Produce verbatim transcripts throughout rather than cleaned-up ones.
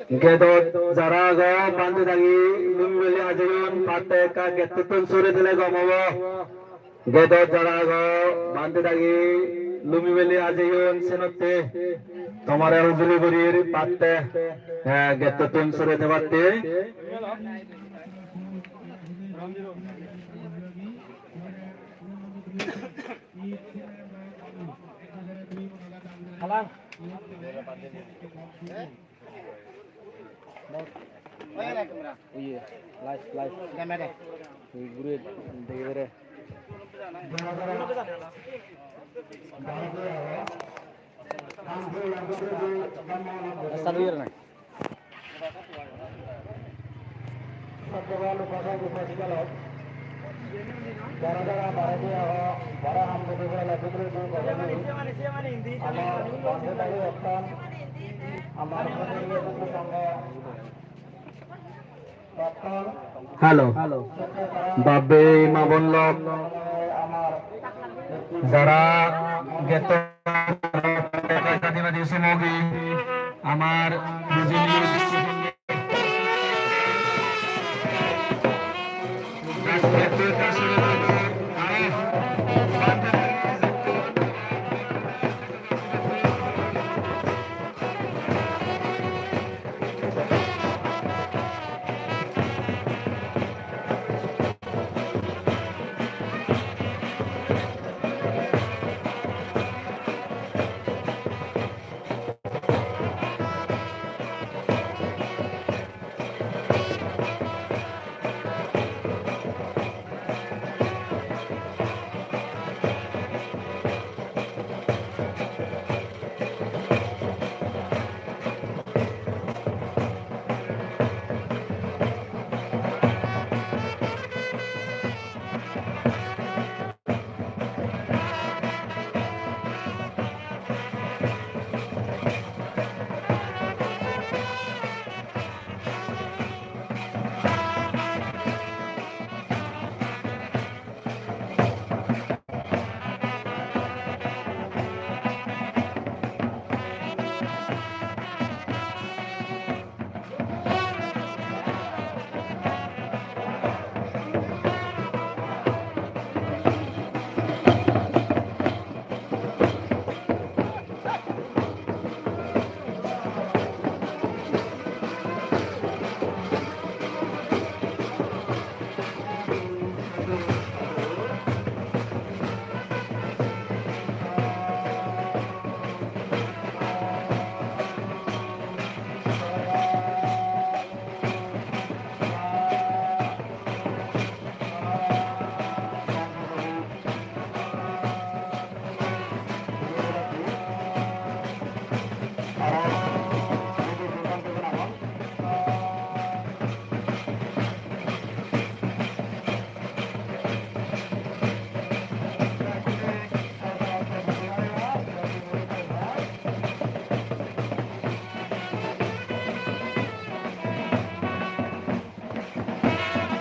Gedot jara agon, bhante dagi lumi meli ajeyon, patte ekka gettottun sore dile gom obo. Gedot jara agon, bhante dagi lumi meli ajeyon, senotte tomare hujuli gurir patte, eh, gettottun sore debatte. Iye, live, live. Ui, guri dege bere. Start hoye na? Sottoban upasok upasika lok, jara jara baredi ago, bara ham guri guri lagi guri guri guri. Ama bhante bhai ekkan, amar bhante bhai ekkan sangha. Hello. Bab-bei ma-bon lok, jara getto, somogi, amar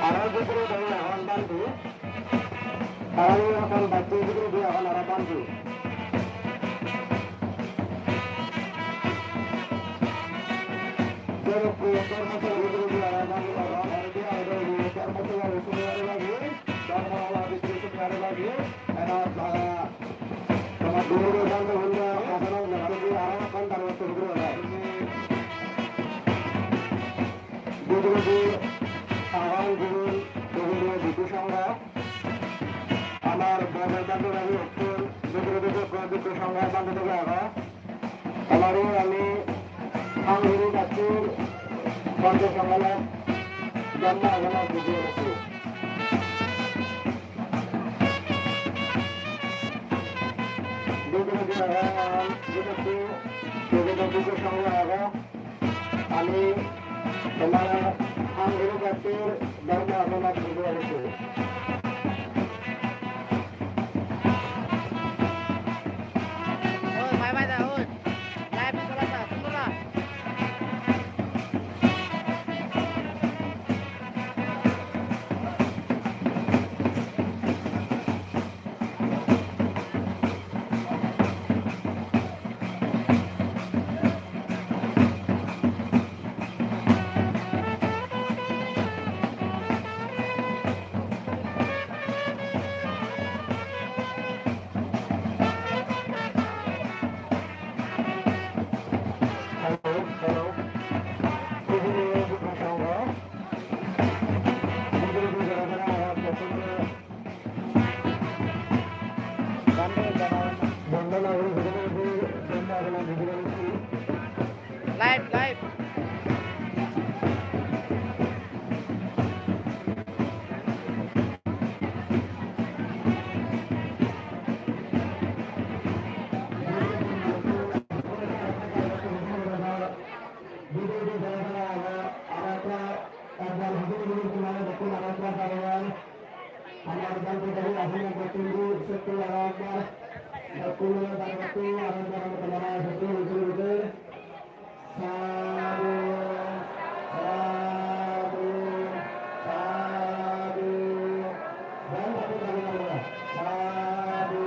Aro bidire dagi agon bhante. Aro agon bhante, bidire di agon aro bhante. Jerokko dhormo sabha bidire di agon bhante, agon aro di agon dhormo sabha bidire di agon bhante, dhormo sabha bidire di agon bhante, ena jaga Tomar dulur bhante bhante asono bhante di aro ekkan darwat tuli dibo na. Bidire di agon jigun Govindiya Bhikkhu Sangha. Amar bhante bhante bhante hokkun bidire di Bhikkhu Sangha bhante di agon. Tomare ami Anguri Gattir Bhante Sanghalok Dhamma Agama Video Resi. Bidire di agon, bidire di, bidire di Sangha agon. Ami tomare Anguri Gattir Dhamma Agama Video Resi. Oi, bye bye da, oi. Live e sola sa, sundor a. Ekbar huzur huzur kumare bekkun aro ekbar darebar. Amar dan te dari ahli yang bekkun di setu aro ekbar. Bekkun aro darebar tu aro ekbar aro kumare setu huzur huzur. Sadhu, sadhu, sadhu. Dan tapi darebar. Sadhu,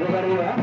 sadhu, sadhu.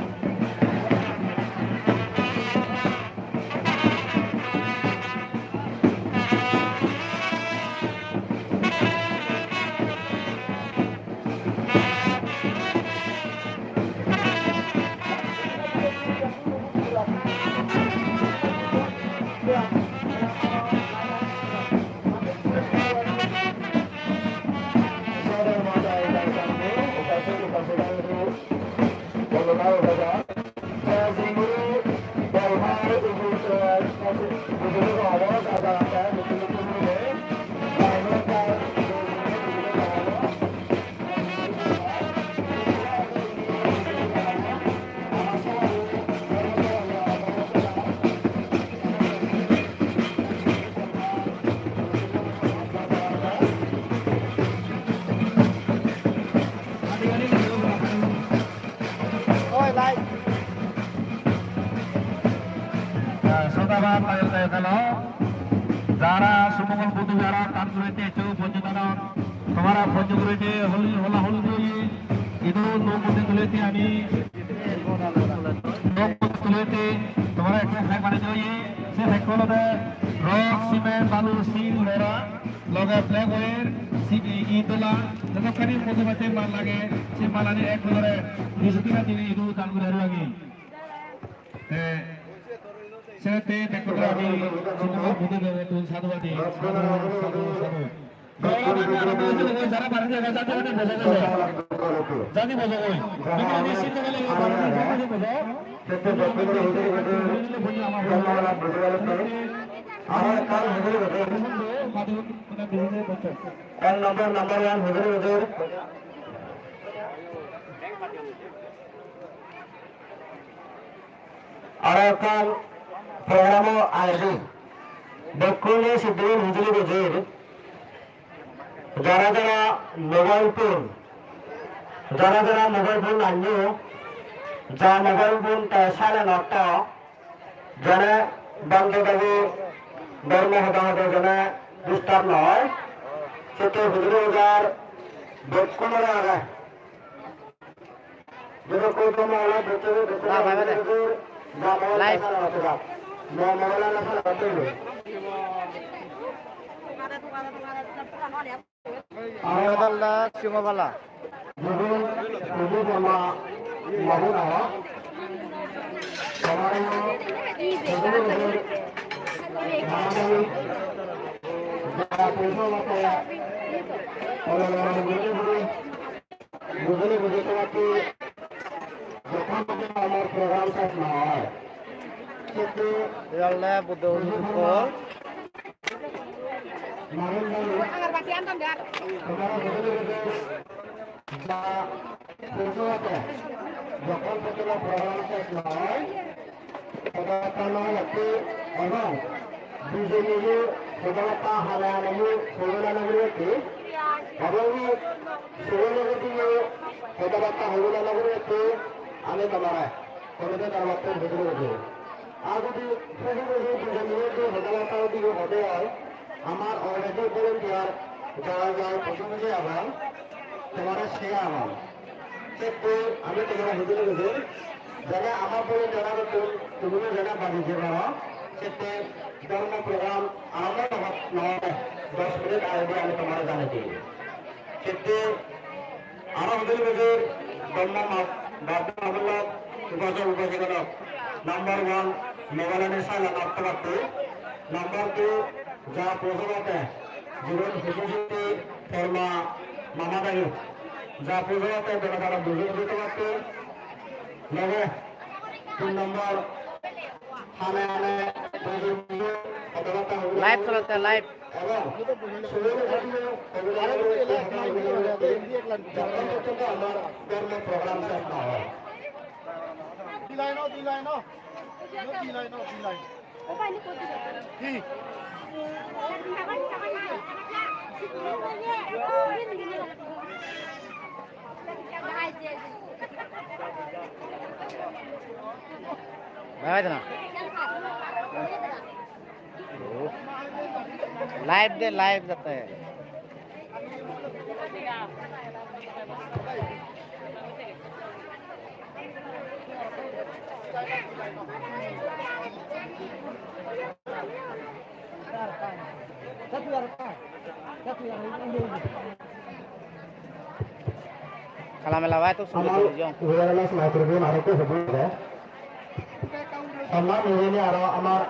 Dan Sodabad, tayok tayok elo. Jara Sumongol Buddhu Vihara tan gurite echo ponjo danon. Tomara ponjo gurite holi hola holi doi. Idu nok mute tulete ami nok mute tulete tomara ekko flag banei doi. Se flag olode rock, cement, balu, sil, lora, loge flag oil, si-, i-, itola, jodokkani mujungedi mal lage, se malani ek logore dusho tenga dine idu dan guri paribakke. Te, senotte bekkunore ami Sumongol Buddho Bhagavan-tun sadhubad di, sadhu, sadhu, sadhu. Jara bari jaga, jara bari jaga, jara bari jaga. Jadi bojo koi. Ini, ini sini kali ini baru ini, ini bojo. Ek number, number one huzur huzur. Aro ekkan program-o ayojon. Bekkune siddhi hujuli gojor. Jara jara mobile phone, jara jara mobile phone anyo, ja mobile phone te silent otto, jene bhante dagi dhormo hoda hode jene disturb no oi, sette hujuli gojor bekkunore age. Live. Aro dalla Singho Pala. Bujile bujile tomar ki, jokhon pojjonto amar program ses na oi, sekke ei ole Buddho Uju Sukol. Marin bhai, tomara bujile bujile ja pojjonto, jokhon pojjonto program ses na oi, hodabatta no hotte ebong dujoniyo hodabatta hane haneyo hobela no guribatte ebong sogole godiyo hodabatta hobela no guribatte ami tomare komite torobatte bujei dei. Ar jodi sogole godiyo dujoniyo jodi hodabatta jodi hode oi, amar already volunteer jara jara bujei bujei agon, tomare se agon. Settei ami tomare hudine gojor, jene ama volunteer-ottun tumiyo jene badi jei paro, settei dhormo program arombo no oi, dos minute age ami tomare janei dei. Settei aro hudine gojor, dhormo mat, dhormo mat, upasok upasika lok, number one, Meghalaya ni saila natto patto, number two, ja pojjonto jigun huji huji porma mama dagi, ja pojjonto bela tara bujei bujei tomatte loge tin nombor hane hane bujei bujei hodabatta hobela. Live cholotte, live. Ebong sugun sugun hobela jokhon porjonto amar dhormo program ses na oi. Di line o, di line o. Di line o, di line. Live de, live jate. Kala mela bai to sunu. Amar wireless microphone aro ekko hobo age. Samma mile ni aro amar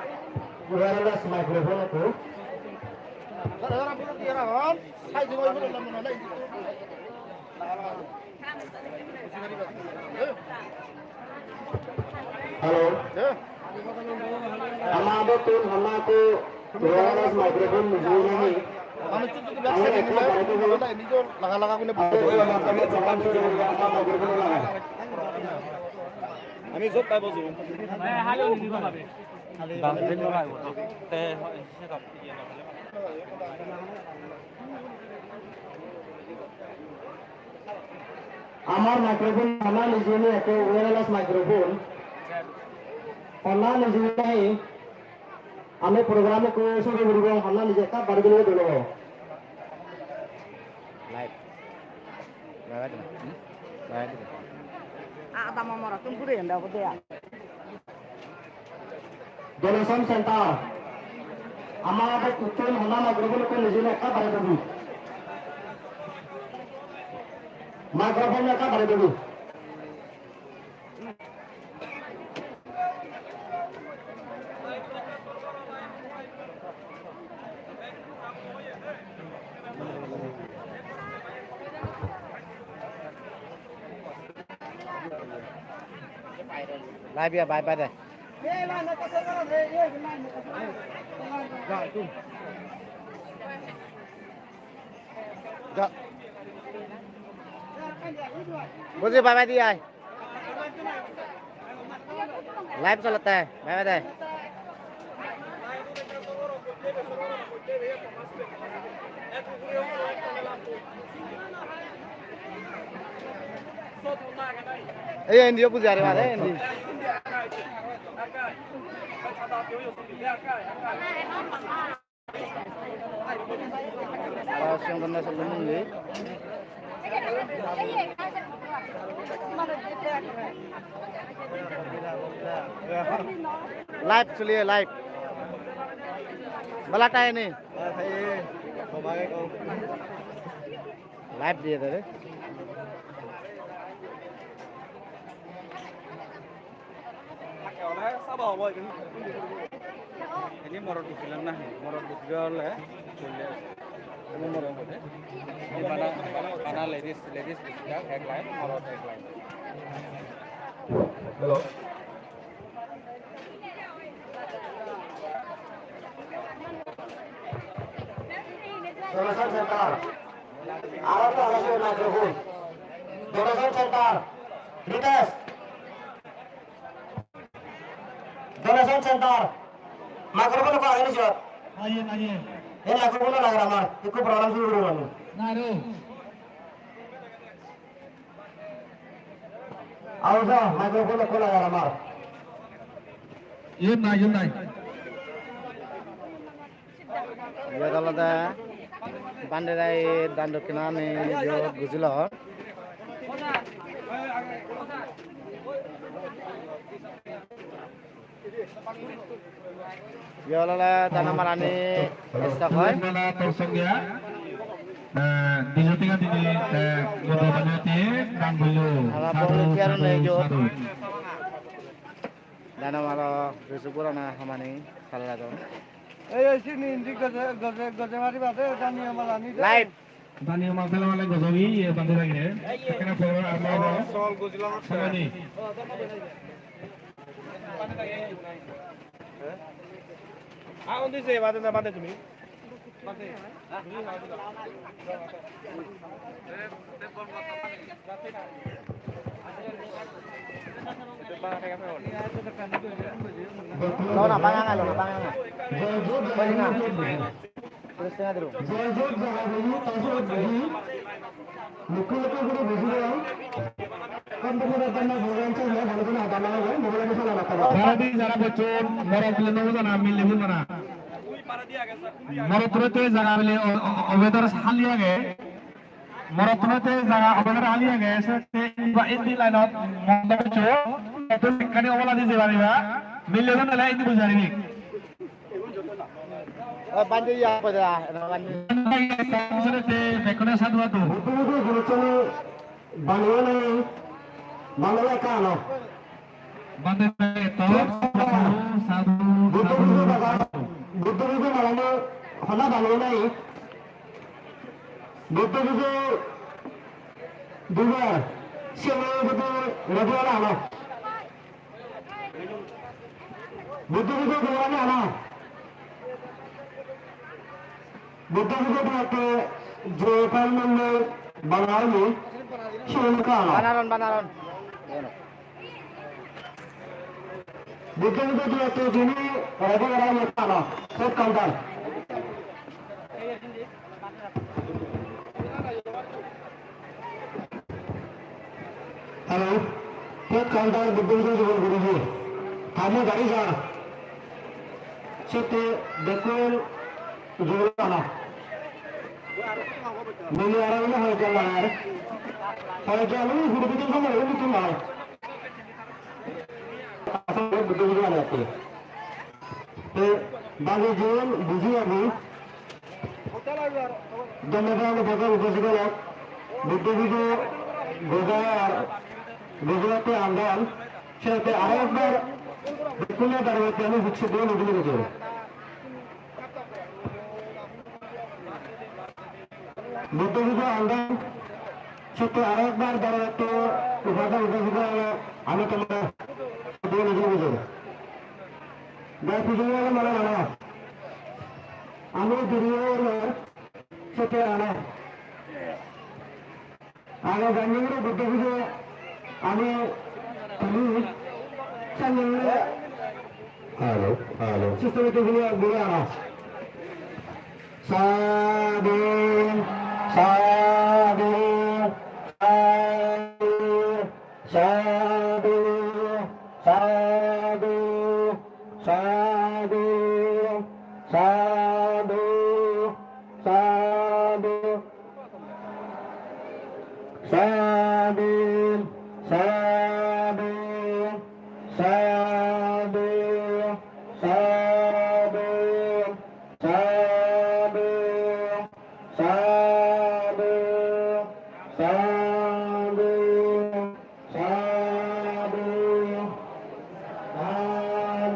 wireless microphone ekko. Hello. Ama adottun honna ekko wireless microphone nijeye nahi? Ami ekko barete goi. Ami jot pai boju. Te Amar microphone honna nijeye ni, ekko wireless microphone. Honna nijeye nahi, ami program ekko suru guribo, honna nije ekka bari guri dolo. Live. Live. Hmm? Live. Ah, tamo moro tum guri enda obode ya. Donation center. Ama adottun honna microphone ekko nijeye ni ekka bare dobi. Microphone ekka bare dobi. Live ya, bye bye de. Buji, bye bye di ai. Live cholotte, bye bye de. Ei, indiyo buji are mare, indi. Aro sigon gonna sallon undi. Live choliye, live. Bala tai ni. Live diye de re. Ini morot bijilang nahi, morot bijile ole, ole, ini morot ole. Ini bana, bana ladies, ladies bijilang, ek line, morot ek line. Hello. Donation center. Aro to aro microphone. Donation center. Request. Donation center. Microphone ko age ni sir? Aye, aye. Ei microphone lagar amar. Ekku program shuru gori ami. Nai ro. Aw ja, microphone ekko lagar amar. Iyot nai, iyot nai. Iyot olode bhante dagi dan dokkina ani iyot gujilon. Iyot olode dana marani stock oi. Mela tor songya, eh, dijo tenga dine, eh, modo bani te dan boyo. Hala sadhu, bol kiar sadhu, nei jo. Sadhu. Dana maro risu purana hamani saladon. Ei, ei, sini indi goje, goje, goje mari bade, daniya malani de. Light. Daniya mal tela male gojogi, ye bande lagi re. Ekkena pore arombo obo. Sol gojilong. Somoni. Ah, undi je bade na bade tumi. Lo na, bangang, lo na, bangang. Boleh na. Terus tengah dulu. Baredi jara bocchon, morot bile no bujana, mile bujana. Morot bile te jaga bile o-, o-, obedor hali age. Morot bile te jaga obedor hali age, se te ba indi line-ot mondo boccho, te ekkani oboladi je pariba, mile bujana indi buji paribi. O bhante, iya, pada, ena bhante. Bekkune sadhu sadhu. Buddho pujor guruttani banana nei, banana ekka ano. Bhante, to, sadhu, sadhu, Buddho pujor sadhu. Baba, Buddho pujor malani honna banana nei. Buddho pujor dubar, siyani jodi ready ole ano. Buddho pujor dubarani ana. Buddho pujor dubatte je file number bana oye, sigun ekka ana. Banaron, banaron. Buddho pujor dubatte jini ready gora oye ekka ana. Set counter. Hello, pet counter Buddho Pujor jubon guriji. Tamo gari jar. Sette bekkun jubon ana. Mili aro ile hoyekjon lager. Hoyekjon ui hudu bidin somoi ui bittun lai. Te bagi jiyen buji agi, donnodan upasak upasika lok, Buddho pujo goja ar goja te andan, sete aro ekbar bekkune darbatte ami bukse diye nijile nijile. Buddho pujo andan, sotto aro ekbar boro ekko upasan upasika holo, ami tomare diye nijile nijile. Dai pujo holo mane mane. Ami diriye holo, sotto ano. Age janjingre Buddho pujo ami tuli sanjingre. Hello, hello. Sister pujo ami ara. Sadhu, sadhu, sadhu, sadhu, sadhu, sadhu, sadhu. Sadhu, sadhu, sadhu, sadhu, sadhu, sadhu, sadhu, sadhu.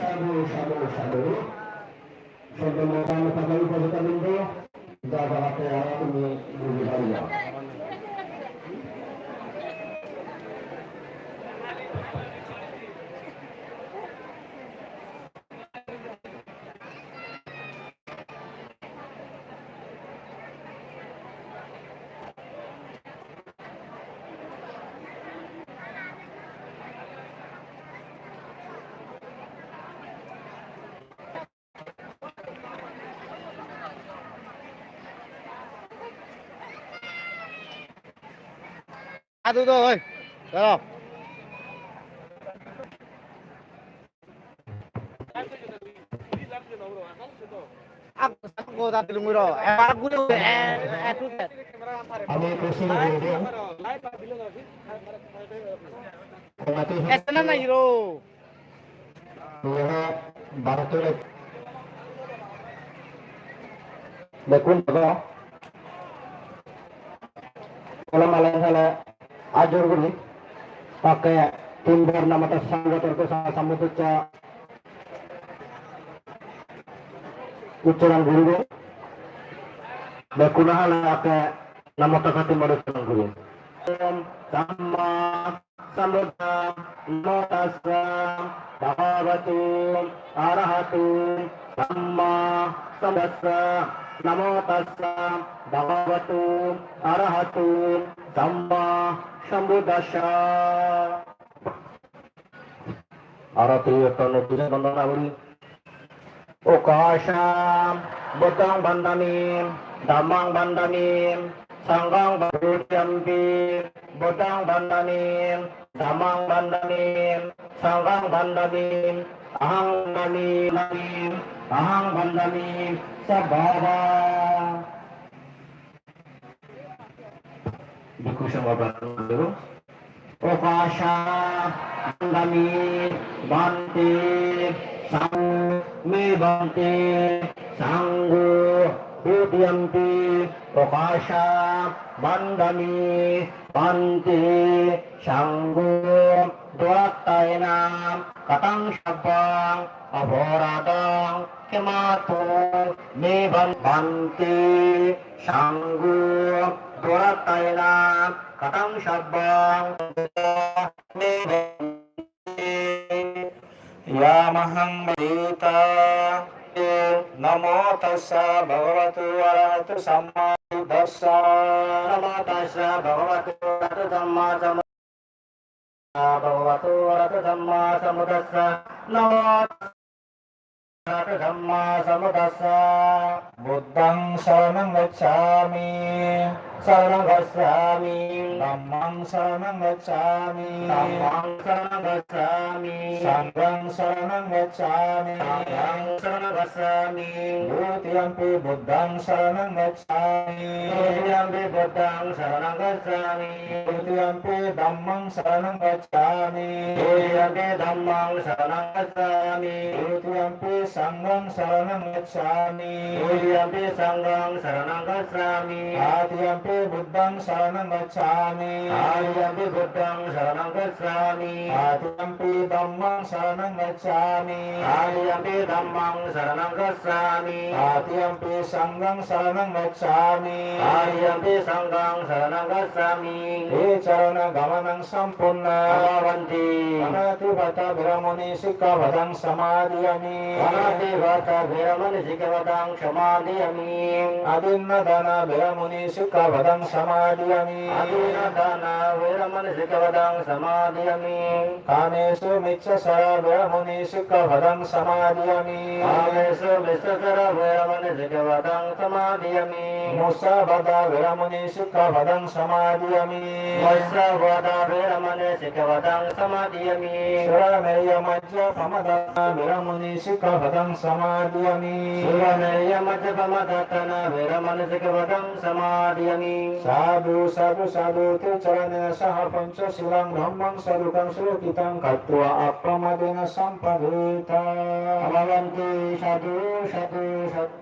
Sadhu, sadhu, sadhu. Soddo motan pakai upasakabindo, ja ja ate aro tumi buji pariba. Adu do, oi. Chalo. Aku, aku tak dilung ro. Eh, aku, eh, eh, aku, eh. Ami khushi hoye. Ese na nahi ro. Iye Bharat-or bekkun dego. Hola malen hale ajur guri. Oke, tin bar namo tassa bhagavato arahato sammāsambuddhassa uccharon guribo. Bekkun hale oke namo tassa tin bar uccharon guri. Om Sammā Sambuddhassa, namo tassa bhagavato arahato sammāsambuddhassa, namo tassa bhagavato arahato sammāsambuddhassa. Arati otto nuttu je bondona guri. Okāsa buddhaṃ vandāmi, dhammaṃ vandāmi, saṅghaṃ vandāmi, buddhaṃ vandāmi, dhammaṃ vandāmi, saṅghaṃ vandāmi, ahaṃ vandāmi, ahaṃ vandāmi, sabbada. Bhikkhu sangho prarthona guru. Okāsa vandāmi bhante, saṅgho me bhante, saṅgho dutiyampi okāsa vandāmi bhante, saṅgho dvārattayena kataṃ sabbaṃ aparādhaṃ khamatu me bhan-, bhante, saṅgho dvārattayena kataṃ sabbaṃ me bhante. Yamahaṃ vandetha. Namo tassa bhagavato arahato sammāsambuddhassa. Namo tassa bhagavato arahato sammāsambuddhassa. Bhagavato arahato sammāsambuddhassa. Namo tassa arahato sammāsambuddhassa. Buddhaṃ saraṇaṃ gacchāmi. Saraṇaṃ gacchāmi. Dhammaṃ saraṇaṃ gacchāmi. Dhammaṃ saraṇaṃ gacchāmi. Saṅghaṃ saraṇaṃ gacchāmi. Saṅghaṃ saraṇaṃ gacchāmi. Dutiyampi buddhaṃ saraṇaṃ gacchāmi. Dutiyampi buddhaṃ saraṇaṃ gacchāmi. Dutiyampi dhammaṃ saraṇaṃ gacchāmi. Dutiyampi dhammaṃ saraṇaṃ gacchāmi. Dutiyampi Sanghaṃ saraṇaṃ gacchāmi. Dutiyampi saṅghaṃ saraṇaṃ gacchāmi. Tatiyampi buddhaṃ saraṇaṃ gacchāmi. Tatiyampi buddhaṃ saraṇaṃ gacchāmi. Tatiyampi dhammaṃ saraṇaṃ gacchāmi. Tatiyampi dhammaṃ saraṇaṃ gacchāmi. Tatiyampi saṅghaṃ saraṇaṃ gacchāmi. Tatiyampi saṅghaṃ saraṇaṃ gacchāmi. Ticaraṇagamanaṃ sampuṇṇaṃ. Bhavanti. Pāṇātipātā veramaṇī sikkhāpadaṃ samādiyāmi. Pāṇātipātā veramaṇī sikkhāpadaṃ samādiyāmi. Adinnādānā veramaṇī sikkhāpadaṃ samādiyāmi. Adinnādānā veramaṇī sikkhāpadaṃ samādiyāmi. Kāmesu micchācārā veramaṇī sikkhāpadaṃ samādiyāmi. Kāmesu micchācārā veramaṇī sikkhāpadaṃ samādiyāmi. Musāvādā veramaṇī sikkhāpadaṃ samādiyāmi. Musāvādā veramaṇī sikkhāpadaṃ samādiyāmi. Surāmerayamajjapamādaṭṭhānā veramaṇī sikkhāpadaṃ samādiyāmi. Surāmerayamajjapamādaṭṭhānā veramaṇī sikkhāpadaṃ samādiyāmi. Sādhu, sādhu, sādhu. Ticaraṇena saha pañcasīlaṃ dhammaṃ sādhukaṃ surakkhitaṃ katvā appamādena sampādetha. Bhavanti. Sādhu, sādhu, sādhu.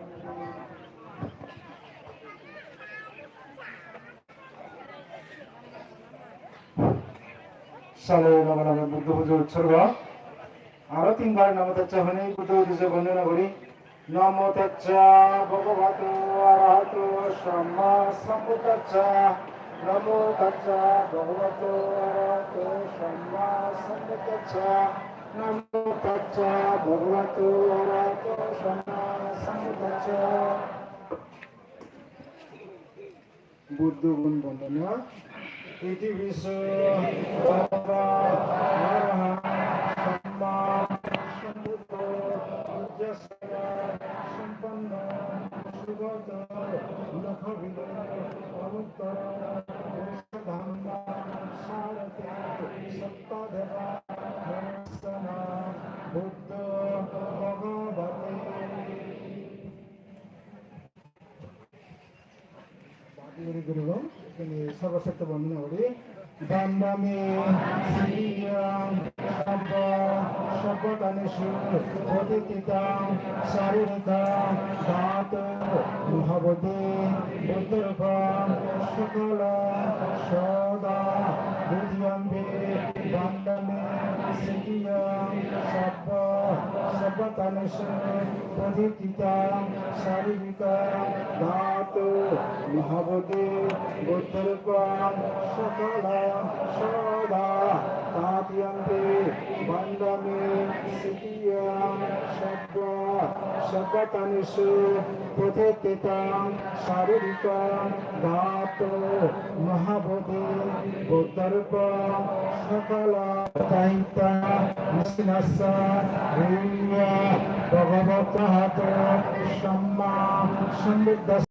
Sale loge loge Buddho pujo utsorgo. Aro tinbar Namo tassa hone Buddho uddecche bondona guri. Namo tassa bhagavato arahato sammasambuddhassa. Namo tassa bhagavato arahato sammasambuddhassa. Namo tassa bhagavato arahato sammasambuddhassa. Buddho gun bondona. Iti pi so bhagavā arahaṃ sammāsambuddho vijjācaraṇasampanno sugato lokavidū anuttaro purisadammasārathi satthā devamanussānaṃ buddho bhagavāti. Bhakti guri guribong, ini sarva setto bondona guri. Vandāmi siriyaṃ sabba sabbaṭṭhānesu patiṭṭhitaṃ sārīrikaṃ dhātu mahabodhi buddharūpaṃ sakalaṃ sadā. Dutiyampi vandāmi siriyaṃ sabba sabbaṭṭhānesu patiṭṭhitaṃ sārīrikaṃ dhātu mahabodhi buddharūpaṃ sakalaṃ sadā. Tatiyampi vandāmi siriyaṃ sabba sabbaṭṭhānesu patiṭṭhitaṃ sārīrikaṃ dhātu mahabodhi buddharūpaṃ sakalaṃ. Tahittha nasinassa viññā bhagavato arahato sammāsambuddhassa.